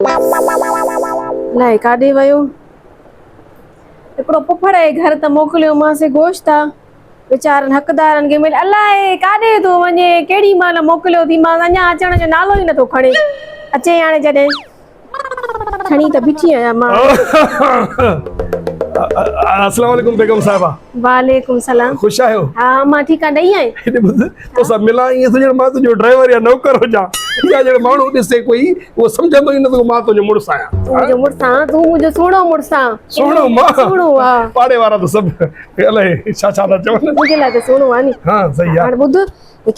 الائي ڪاڏي ويو. هڪڙو پڦڙ جي گهر ته موڪليومانس گوشت آ. ويچارن حقدارن کي ملي. الائي ڪاڏي ٿو وڃي، ڪهڙي مهل موڪليو ٿي مانس، اڃا اچڻ جو نالو ئي نٿو کڻي. اچي هاڻي جڏهن. کڻي ته بيٺي آهيان مان. السلام عليڪم بيگم صاحبه. وعليڪم سلام. خوش آهيو؟ ها مان ٺيڪ آهيان ڏئي آئين؟ هيڏي ٻڌ توسان ملان ائين ٿو ڄڻ مان تنهنجو ڊرائيور يا نوڪر هجان يا ڄڻ ماڻهو ڏسي ڪوئي اهو سمجهندو ئي نه ته مان تنهنجو مڙس آهيان. تون منهنجو مڙس آهين تون منهنجو سهڻو مڙس آهين. سهڻو مان؟ سهڻو ها. پاڙي وارا ته سڀ الائي ڇا ڇا ٿا چون. منهنجي لاء ته سهڻو آهي ني. ها صحيح آهي. هاڻ ٻڌ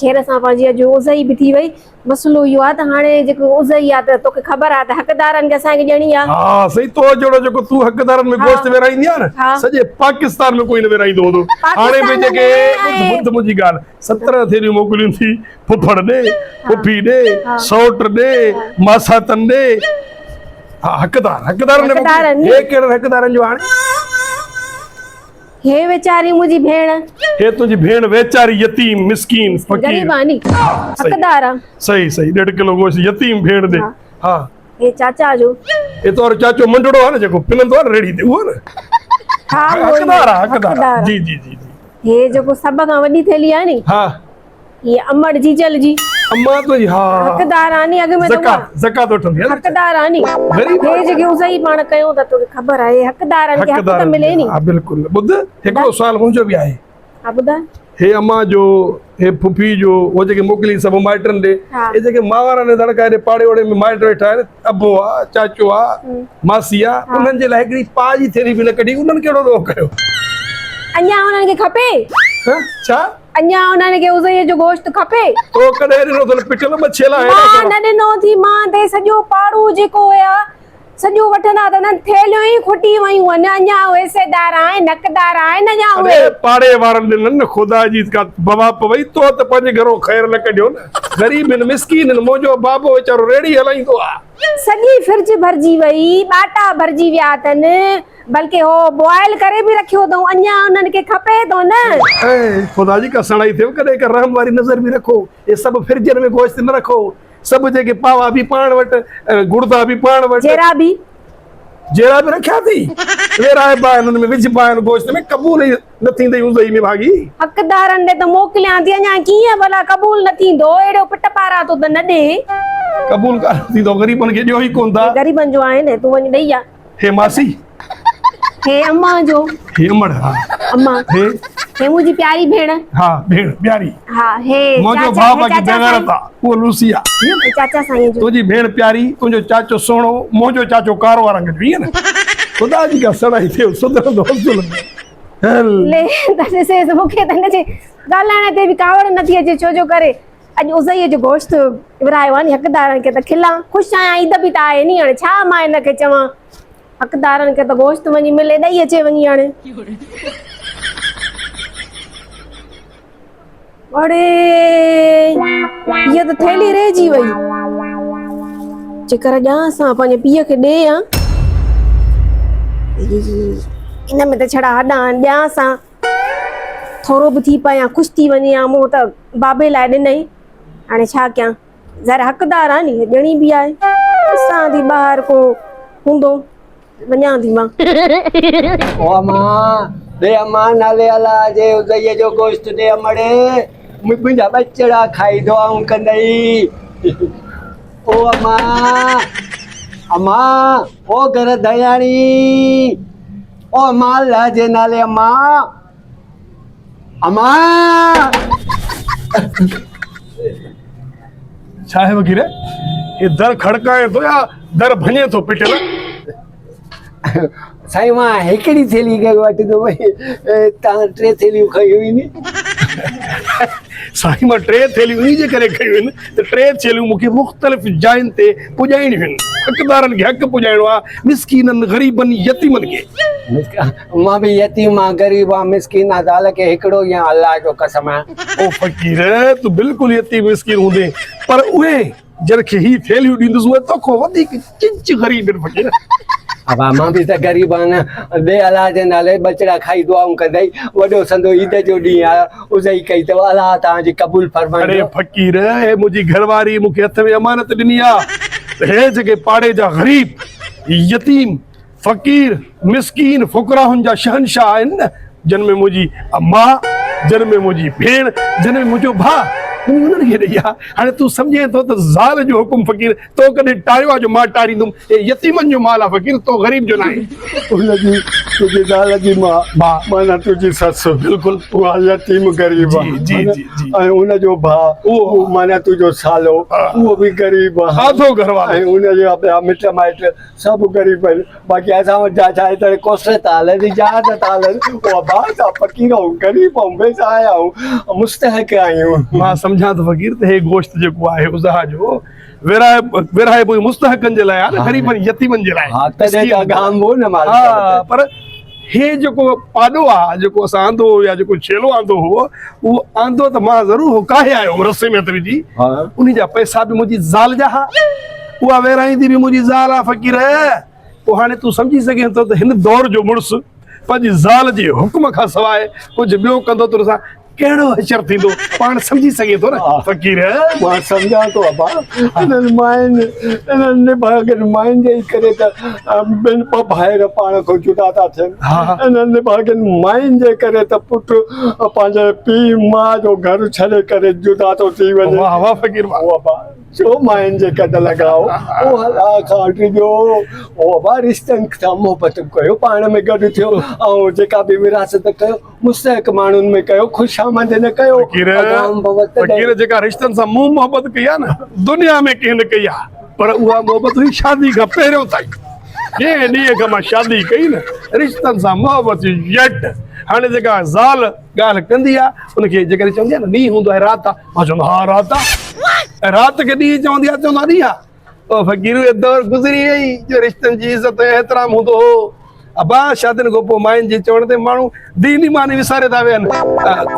خير سان پنهنجي اڄ عزئي به ٿي وئي. مسئلو اهو آهي ته هاڻي جيڪو عذر ئي آهي ته توکي خبر آهي ته حقدارن کي اسان کي ڏيڻي آهي. ها سائين تو جهڙو جيڪو تون حقدارن ۾ گوشت ورهائيندي آهي نه سڄي پاڪستان ۾ ڪوئي نه ورهائيندو هوندو. هاڻي به جيڪي ٻڌ ٻڌ منهنجي ڳالهه 17 ٿيلهيون موڪليون ٿي ڦڦڙ ڏي ڦڦي ڏي سئوٽ ڏي ماساتن ڏي ها حقدار حقدارن ڏي موڪليون هي ڪهڙن حقدارن جو هاڻي. هي ويچاري منهنجي ڀيڻ. هي تنهنجي ڀيڻ ويچاري يتيم مسڪين فقير. غريب آ ني حقدار آ. صحيح صحيح ڏيڍ ڪلو گوشت يتيم ڀيڻ ڏي ها. هي چاچا جو. هي تو وارو چاچو منڊڙو آ نه جيڪو پنندو آ نه ريڙهي تي اهو نه. ها اهو ئي حقدار آ حقدار آ جي جي جي جي. هي جيڪو سڀ کان وڏي ٿيلهي آ ني. ها. هي امڙ جيجل جي. اما تنهنجي ها. حقدار آ ني اڳ ۾ ته زڪوات زڪوات وٺندي آ نه. حقدار آ ني. غريب هي جيڪي عزئي پاڻ ڪيون ٿا توکي خبر آهي حقدارن کي حق ته ملي ني. ها بلڪل ٻڌ هڪڙو سوال منهنجو به آهي. ها ٻڌاء. هي اما جو هي ڦڦي جو هو جيڪي موڪلي سڀ مائٽن ڏي هي جيڪي مان وارا نڌڻڪا هيڏي پاڙي اوڙي ۾ مائٽ ويٺا آهن ابو آ چاچو آ ماسي آ انهن جي لاء هڪڙي پاء جي ٿيلهي به نه ڪڍي انهن ڪهڙو ڏوهه ڪيو. اڃا انهن کي کپي. ڇا. اڃا انهن کي عزيء جو گوشت کپي؟ تو ڪڏهن ڏنو اٿن پٽيل مڇيء لاء اهڙا مان نه ڏنو ٿي مان ته سڄو پاڙو جيڪو هيا سڄو وٺندا ته انهن ٿيلهيون ئي کٽي ويون آهن اڃا اهي حصيدار آهن حقدار آهن اڃا اهي. اڙي پاڙي وارن ڏنن نه خدا جي ڪا بوا پوي تو ته پنهنجي گهرو خير نه ڪڍيو نه غريب هن مسڪين هن منهنجو بابو ويچارو ريڙهي هلائيندو آ. سڄي فرج ڀرجي وئي ٻاٽا ڀرجي ويا اٿن. بلڪه هو بوائل ڪري به رکيو اٿئون اڃا انهن کي کپي ٿو نه. اي خدا جي ڪا سڻائي ٿيو ڪڏهن ڪا رحم واري نظر به رکو اهي سڀ فرجن ۾ گوشت نه رکو سڀ جيڪي پاوا به پاڻ وٽ گڙدا به پاڻ وٽ جيرا به جيرا به رکيا اٿئي ورهائبا آهن انهن ۾ وجهبا آهن گوشت ۾ قبول ئي نه ٿيندئي اوندهي ۾ ڀاڳي. حقدارن ڏي ته موڪليان ٿي اڃا ڪيئن ڀلا قبول نه ٿيندو اهڙو پٽ پاراتو ته نه ڏي. قبول ڪانه ٿيندو غريبن کي ڏيو ئي ڪونه ٿا. غريبن جو آهي نه تون وڃ ڏئي آ. هي ماسي. هي امان جو. هي امڙ ها. امان. هي. هي منهنجي پياري ڀيڻ. ها ڀيڻ پياري. ها هي منهنجو ڀاء باقي بيغيرت آ اهو لوسي آ. هي چاچا سائين جو. تنهنجي ڀيڻ پياري تنهنجو چاچو سهڻو منهنجو چاچو ڪارو آ رنگ جو ائين نه خدا جي ڪا سڙائي ٿئي سڌرندو اصل ۾. هل. لي ته ڏسيس مون کي ته هن جي ڳالهائڻ تي به ڪاوڙ نٿي اچي ڇو جو ڪري اڄ عزيء جو گوشت ورهايو آهي ني حقدارن کي ته کلان خوش آهيان عيد به ته آهي ني هاڻي ڇا مان هن کي چوان حقدارن کي ته گوشت وڃي ملي ڏئي اچي وڃي هاڻي. اڙي هيء ته ٿيلهي رهجي وئي جيڪر ڏيان سان پنهنجي پيء کي ڏي ها ان ۾ ته ڇڙا هڏا آهن ڏيان سان ٿورو به ٿي پيان خوش ٿي وڃي ها مون ته بابي لاء ڏنئي هاڻي ڇا ڪيان ظاهر حقدار آ ني ڏيڻي به آهي ڏسان ٿي ٻاهر ڪو هوندو وڃان ٿي مان. او امان ڏي امان نالي الله جي ادئي جو گوشت ڏي امڙي منهنجا ٻچڙا کائي دعائون ڪندئي او امان امان او گهر ڌياڻي او امان الله جي نالي امان امان ڇا آهي وغيره هي در کڙڪائي ٿو يا در ڀڃي ٿو پٽيل سائين مان هڪڙي ٿيلهي کي وٺندو تان ٽي ٿيلهيون کنيون آهن سائين مان ٽي ٿيلهيون انهي جي ڪري کنيون آهن ته ٽي ٿيلهيون مون کي مختلف جاين تي پڄائڻيون آهن حقدارن کي حق پڄائڻو آهي مسڪينن غريبن يتيمن کي مان به يتيم آن غريب آن مسڪين آن زال کي هڪڙو ئي آن الله جو قسم آ. او فقير تون بلڪل يتيم مسڪين هوندين پر اهي جن کي هي ٿيلهيون ڏيندس اهي توکان وڌيڪ چچ غريب آهن فقير. ابا مان به ته غريب آهيان نه ڏي الله جي نالي ٻچڙا کائي دعائون ڪندئي وڏو سندو عيد جو ڏينهن آيو عزئي ڪئي اٿو الله توهان جي قبول فرمائيندو. اڙي فقير هي منهنجي گهر واري مون کي هٿ ۾ امانت ڏني آ. ته هي جيڪي پاڙي جا غريب، يتيم، فقير، مسڪين، فقراهن جا شهنشاهه آهن نه، جن ۾ منهنجي اما، جن ۾ منهنجي ڀيڻ، جن ۾ منهنجو ڀاء، تون انهن کي ڏئي ها. هاڻي تون سمجهين ٿو ته زال جو حڪم فقير تو ڪڏهن ٽاريو آهي جو مان ٽاريندم؟ هي يتيمن جو مال آهي فقير، تو غريب جو ناهي. ان جي تنهنجي زال جي ماء، معنيٰ تنهنجي سس، بلڪل، اها يتيم غريب آهي. جي، جي، جي، جي. ۽ ان جو ڀاء، اهو معنيٰ تنهنجو سالو، اهو به غريب آهي. آڌو گهر وارو. ۽ ان جا ٻيا مٽ مائٽ سڀ غريب آهن. باقي اسان وٽ جا ڇا هتي ڪوسٽر ٿا هلن جهاز ٿا هلن اها ڀاء اسان فقير آهيون غريب آهيون بي سهايا آهيون مستحق آهيون. مان سمجهان ٿو فقير ته هي گوشت جيڪو آهي اضحيٰ جو ورهائي ورهائبو ئي مستحقن جي لاء آهي نه غريبن يتيمن جي لاء. ها تڏهن ته اگهامبو نه مال. ها پر هي جيڪو پاڏو آهي جيڪو اسان آندو هو يا جيڪو ڇيلو آندو هو اهو آندو ته مان ضرور هو ڪاهي آيو هوم رسي ۾ هٿ وجهي انهي جا پئسا به منهنجي زال جا ها اها ورهائيندي به منهنجي زال آ فقير پوء هاڻي تون سمجهي سگهين ٿو ته هن دور جو مڙس پنهنجي زال جي حڪم کان سواء ڪجهه ٻيو ڪندو ته ان سان ڪهڙو حشر ٿيندو پاڻ سمجهي سگهين ٿو نه فقير. مان سمجهان ٿو ابا انهن ماين انهن نڀاڳن ماين جي ئي ڪري ته ٻن ٻه ڀائر پاڻ کان جدا ٿا ٿين انهن نڀاڳن ماين جي ڪري ته پٽ پنهنجي پيء ماء جو گهر ڇڏي ڪري جدا ٿو ٿي وڃي. واهه واهه فقير واهه. او ابا ڇو ماين جي ڪڍ لڳائو او الله کان ڊڄو او ابا رشتن سان محبت ڪيو پاڻ ۾ گڏ ٿيو ۽ جيڪا به وراثت ڪيو مستحق ماڻهن ۾ ڪيو خوشامد نه ڪيو فقير فقير جيڪا رشتن سان مون محبت ڪئي آهي نه دنيا ۾ ڪنهن نه ڪئي آهي پر اها محبت هئي شادي کان پهريون تائين جنهن ڏينهن کان مان شادي ڪئي نه رشتن سان محبت يٽ هاڻي جيڪا زال ڳالهه ڪندي آهي ان کي جيڪڏهن چوندي آهي نه ڏينهن هوندو آهي رات آهي مان چوندو ها رات آهي ۽ رات کي ڏينهن چوندي آهي چوندو آهي ڏينهن آهي او فقير اهي دور گذري وئي جو رشتن جي عزت ۽ احترام هوندو هو ابا شادين کان پوء ماين جي چوڻ تي ماڻهو دين ايمان ئي وساري ٿا ويهن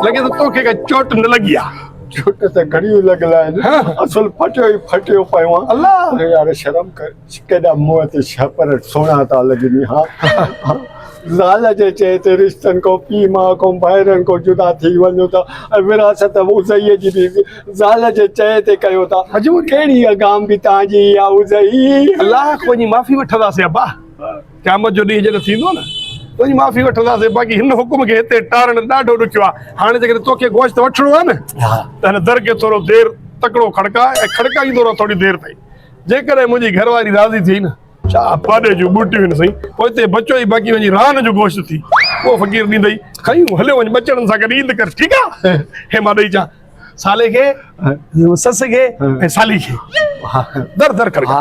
لڳي ٿو توکي ڪا چوٽ نه لڳي آ چوٽ ته گهڻيون لڳل آهن اصل ڦٽيو ئي ڦٽيو پيو آهيان الله يار شرم ڪر ڪيڏا منهن تي ڇپر سهڻا ٿا لڳن ها زال جي چئي تي رشتن کان پيء ماء کان ڀائرن کان جدا ٿي وڃو ٿا ۽ وراثت ازئي جي به زال جي چئي تي ڪيو ٿا. ڪهڙي اگهام به توهان جي اها ازئي. الله کان وڃي معافي وٺنداسين ابا قيامت جو ڏينهن جڏهن ٿيندو نه ته وڃي معافي وٺنداسين باقي هن حڪم کي هتي ٽارڻ ڏاڍو ڏکيو آهي هاڻي جيڪڏهن توکي گوشت وٺڻو آهي نه ته هن در کي ٿورو دير تڪڙو کڙڪاء ۽ کڙڪائيندو رهه ٿوري دير تائين جيڪڏهن منهنجي گهر واري راضي ٿي نه ڇا پاڏي جون ٻوٽيون هن سائين پوئتي بچو ئي باقي وڃي ران جو گوشت ٿي اهو فقير ڏيندئي کيون هليو وڃ ٻچڙن سان گڏ عيد ڪر ٺيڪ آ هي مان ڏئي چان سالي کي سس کي ۽ سالي کي در در کڙ ها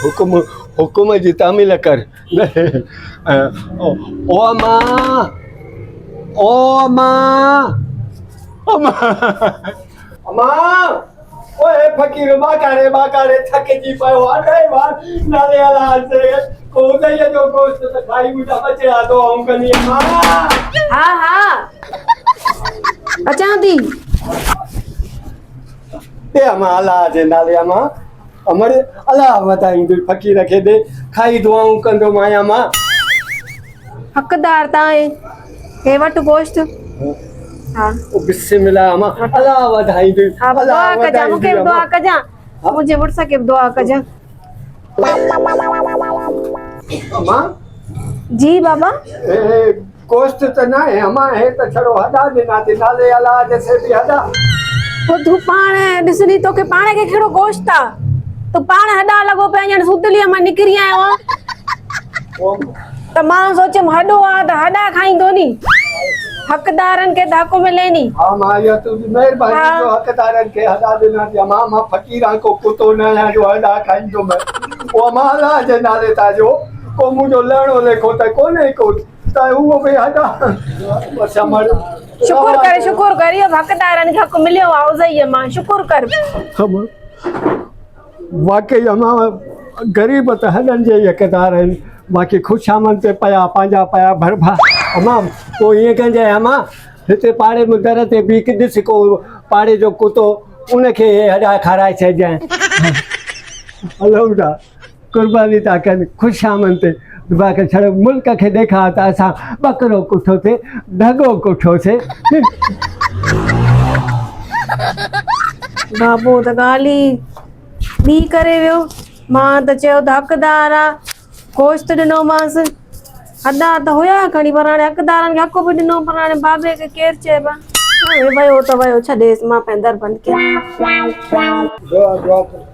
حڪم حڪم جي تعميل ڪر او اما او اما اما اما اوهي فقير ٻاڪاري ٻاڪاري ٿڪجي پيو آ ڏي وار نالي الله تي ڪو ادئي جو گوشت ته کائي منهنجا ٻچڙا دعائون ڪندي اما. ها ها اچان ٿي. ڏي اما الله جي نالي اما امڙ الله وڌائيندي فقير کي ڏي کائي دعائون ڪندو مانء اما. حقدار ته آهين هي وٺ گوشت. ها او بسم الله اما الله وڌائيندي ها دعا ڪجان مونکي به دعا ڪجان منهنجي مڙس کي به دعا ڪجان اما جي بابا اي گوشت ته ناهي اما هي ته ڇڙو هڏا ڏنا ٿي نالي الله جي سي به هڏا پوء تون پاڻ ڏسندي توکي پاڻ کي ڪهڙو گوشت آ تون پاڻ هڏا لڳو پيو ڄڻ سوتليء مان نڪري آيو آن ته مان سوچيم هڏو آ ته هڏا کائيندو ني. حقدارن کي ته حق ملي ني. ها مان اها تنهنجي مهرباني جو حقدارن کي هڏا ڏنا ٿي امان مان فقير آهيان ڪو ڪتو نه آهيان جو هڏا کائيندم او امان الله جي نالي تان جو ڪو منهنجو لهڻو ليکو ته ڪونهي ڪو ته اهو به هڏا بس امڙ شڪر ڪر شڪر ڪر اهو حقدارن کي حق مليو آ اوزئي مان شڪر ڪر. واقعي امان غريب ته هڏن جي ئي حقدار آهن باقي خوشامد تي پيا پنهنجا پيا ڀربا امان پوء ائين ڪجانء امان هتي پاڙي ۾ در تي بيهه ڏس ڪو پاڙي جو ڪتو ان کي اهي هڏا کارائي ڇڏجانء الهو ٿا قرباني ٿا ڪن خوشامد تي باقي ڇڙو ملڪ کي ڏيکار ته اسان ٻڪرو ڪٺوسي ڍڳو ڪٺوسي. بابو ته ڳالهه ئي ٻي ڪري ويو. مان ته چيو ته حقدار آ، گوشت ڏنومانس. ادا ته هيا کڻي پر هاڻي حقدارن کي حق به ڏنو پر هاڻي بابي کي ڪير چئبا. هاڻي ويو ته ويو ڇڏيس مان پنهنجو در بند ڪيان. دعا دعا ڪر.